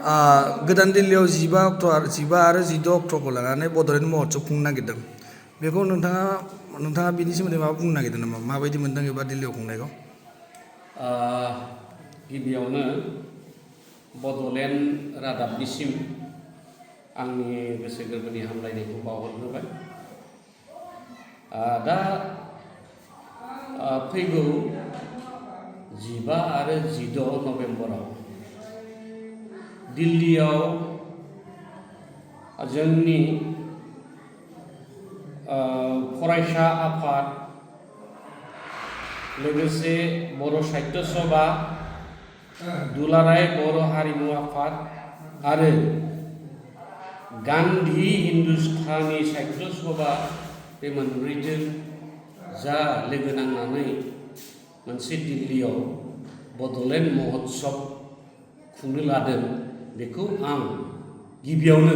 गोदान दिल्लीयाव 15 आरो 16 अक्ट'खौ लानानै बड'लेण्ड महत्सब खुंनो नागिरदों। बेखौ नोंथाङा बिनि सोमोन्दै माबा बुंनो नागिरदों नामा? माबायदि मोनदों एबा दिल्लीयाव खुंनायखौ? गिबियावनो बड'लेण्ड रादाबनिसिम आंनि गोसो गोरबोनि हामलायनायखौ बावहरग्रोबाय। दा फैगौ 15 आरो 16 नभेम्बराव दिल्लीयाव जोंनि फरायसा आफाद, लोगोसे बर' साहित्य सभा, दुलाराय बर' हारिमु आफाद आरो गान्धी हिन्दुस्तानी साहित्य सभा बे मोनब्रैजों जा लोगो नांनानै मोनसे दिल्लीयाव बड'लेण्ड महत्सब खुंनो लादों, बेखौ आं गिबियावनो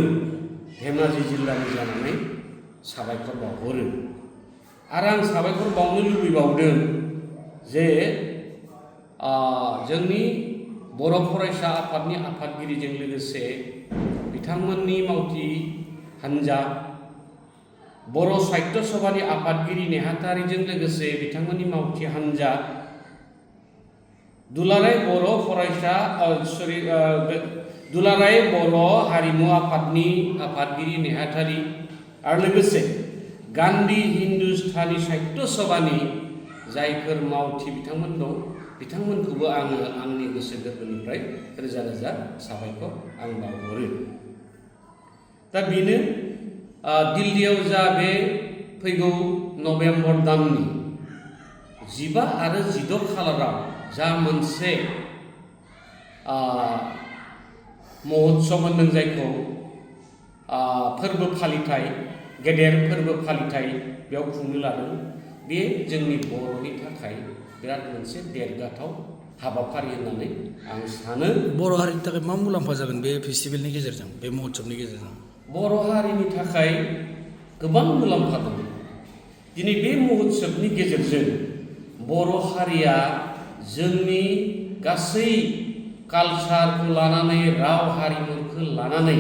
धेमाजि जिल्लानि जानानै साबायखर बावहरो। आरो आं साबायखर बावनो लुबैबावदों जे जोंनि बर' फरायसा आफादनि आफादगिरिजों लोगोसे बिथांमोननि मावथि हान्जा, बर' साहित्य सभानि आफादगिरि नेहाथारिजों लोगोसे बिथांमोननि मावथि हान्जा, दुलाराय बर' हारिमु आफादनि आफादगिरि नेहाथारि आरो लोगोसे गान्धी हिन्दुस्तानी साहित्य सभानि जायफोर मावथि बिथांमोन दं, बिथांमोनखौबो आङो आंनि गोसो गोरबोनिफ्राय रोजा रोजा साबायखर आं बावहरो। दा बेनो दिल्लीयाव जा बे फैगौ नभेम्बर दाननि 15 आरो 16 खालाराव जा मोनसे महत्सब होनदों, जायखौ फोरबो फालिथाय, गेदेर फोरबो फालिथाय बेयाव खुंनो लादों, बे जोंनि बर'नि थाखाय बिराद मोनसे देरगाथाव हाबाफारि होननानै आं सानो। बर' हारिनि थाखाय मा मुलाम्फा जागोन बे फेस्टिभेलनि गेजेरजों, बे महत्सबनि गेजेरजों? बर' हारिनि थाखाय गोबां मुलाम्फा दं। दिनै बे महत्सबनि गेजेरजों बर' हारिया जोंनि गासै कालचारखौ लानानै, राव हारिमुखौ लानानै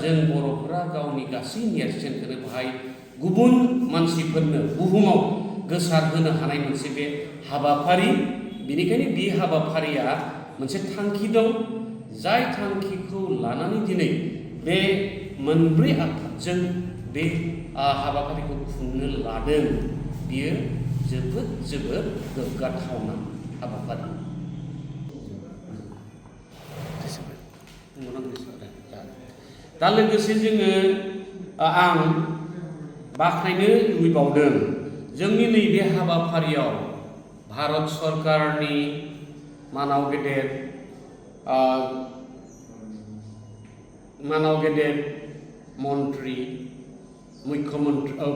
जों बर'फोरा गावनि गासै नेरसोनखौनो बाहाय गुबुन मानसिफोरनो बुहुमाव गोसारहोनो हानाय मोनसे बे हाबाफारि। बेनिखायनो बे हाबाफारिया मोनसे थांखि दं, जाय थांखिखौ लानानै दिनै बे मोनब्रै आफादजों बे हाबाफारिखौ खुंनो लादों। बियो जोबोद गोग्गाथावना हाबाफारि। दा लोगोसे आं बाख्नायनो लुबैबावदों, जोंनि नैबे हाबाफारियाव भारत सरकारनि मानाव गेदेर मन्त्रि,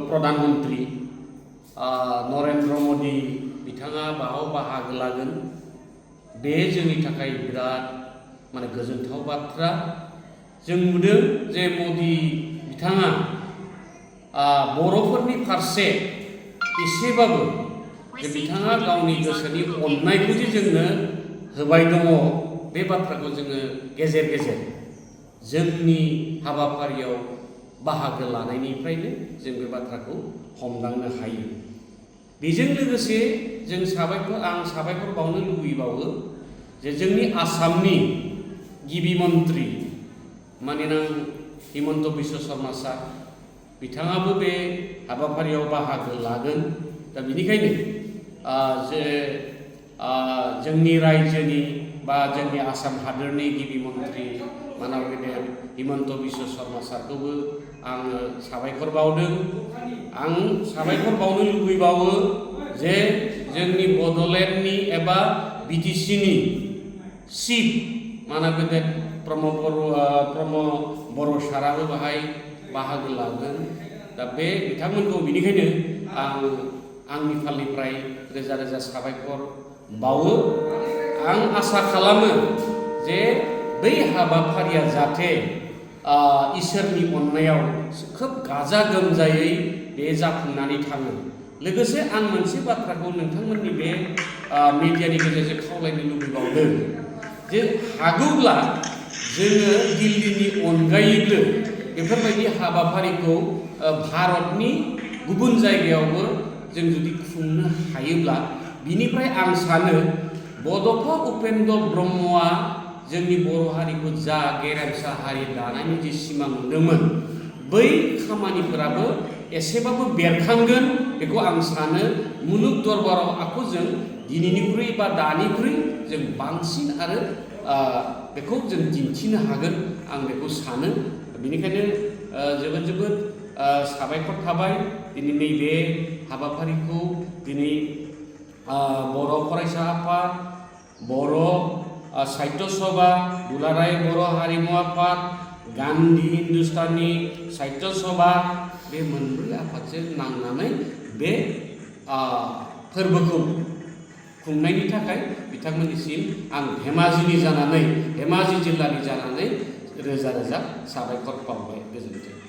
प्रधानमन्त्रि नरेन्द्र मदि बिथाङा बाहाव बाहागो लागोन। बे जोंनि थाखाय बिराद गोजोनथाव बाथ्रा। जों नुदों जे मदि बिथाङा बर'फोरनि फारसे एसेबाबो जे बिथाङा गावनि गोसोनि अननायखौ जे जोंनो होबाय दङ, बे बाथ्राखौ जोङो गेजेर गेजेर जोंनि हाबाफारियाव बाहागो लानायनिफ्रायनो जों बे बाथ्राखौ हमदांनो हायो। बेजों लोगोसे आं साबायखर बावनो लुबैबावो जे जोंनि आसामनि गिबि मन्त्रि माननीय हिमन्त बिश्व शर्मा सार, बिथाङाबो बे हाबाफारियाव बाहागो लागोन। दा बेनिखायनो जोंनि रायजोनि बा जोंनि आसाम हादोरनि गिबि मन्त्रि मानाव गेदेर हिमन्त बिश्व शर्मा सारखौबो आङो साबायखर बावदों। आं साबायखर बावनो लुबैबावो जे जोंनि बड'लेण्डनि एबा बिटिसिनि चिफ गेदेर प्रमद बर' साराबो बाहाय बाहागो लागोन। दा बे बिथांमोनखौ बेनिखायनो आं आंनि फालनिफ्राय रोजा रोजा साबायखर बावो। आं आसा खालामो जे बै हाबाफारिया जाहाथे इसोरनि अननायाव खोब गाजा गोमजायै बे जाफुंनानै थाङो। लोगोसे आं मोनसे बाथ्राखौ नोंथांमोननि बे मिडियानि गेजेरजों खावलायनो लुबैबावदों जे हागौब्ला जोङो दिल्लीनि अनगायैबो बेफोरबायदि हाबाफारिखौ भारतनि गुबुन जायगायावबो जों जुदि खुंनो हायोब्ला बिनिफ्राय आं सानो बड'फा उपेन्द्र ब्रह्मआ जोंनि बर' हारिखौ जा गेरेमसा हारि दानायनि जि सिमां नुदोंमोन बै खामानिफोराबो एसेबाबो बेरखांगोन बेखौ आं सानो। मुलुग दरबाराव आखौ जों दिनैनिख्रुइ बा दानिख्रुइ जों बांसिन आरो बेखौ जों दिन्थिनो हागोन आं बेखौ सानो। बेनिखायनो जोबोद जोबोद साबायखर थाबाय दिनै नैबे हाबाफारिखौ दिनै बर' फरायसा आफाद, बर' साहित्य सभा, दुलाराय बर' हारिमु आफाद, गान्धी हिन्दुस्तानी साहित्य सभा बे मोनब्रै आफादजों नांनानै बे फोरबोखौ खुंनायनि थाखाय बिथांमोननिसिम आं धेमाजि जिल्लानि जानानै रोजा रोजा साबायखर बावबाय। गोजोन्थों।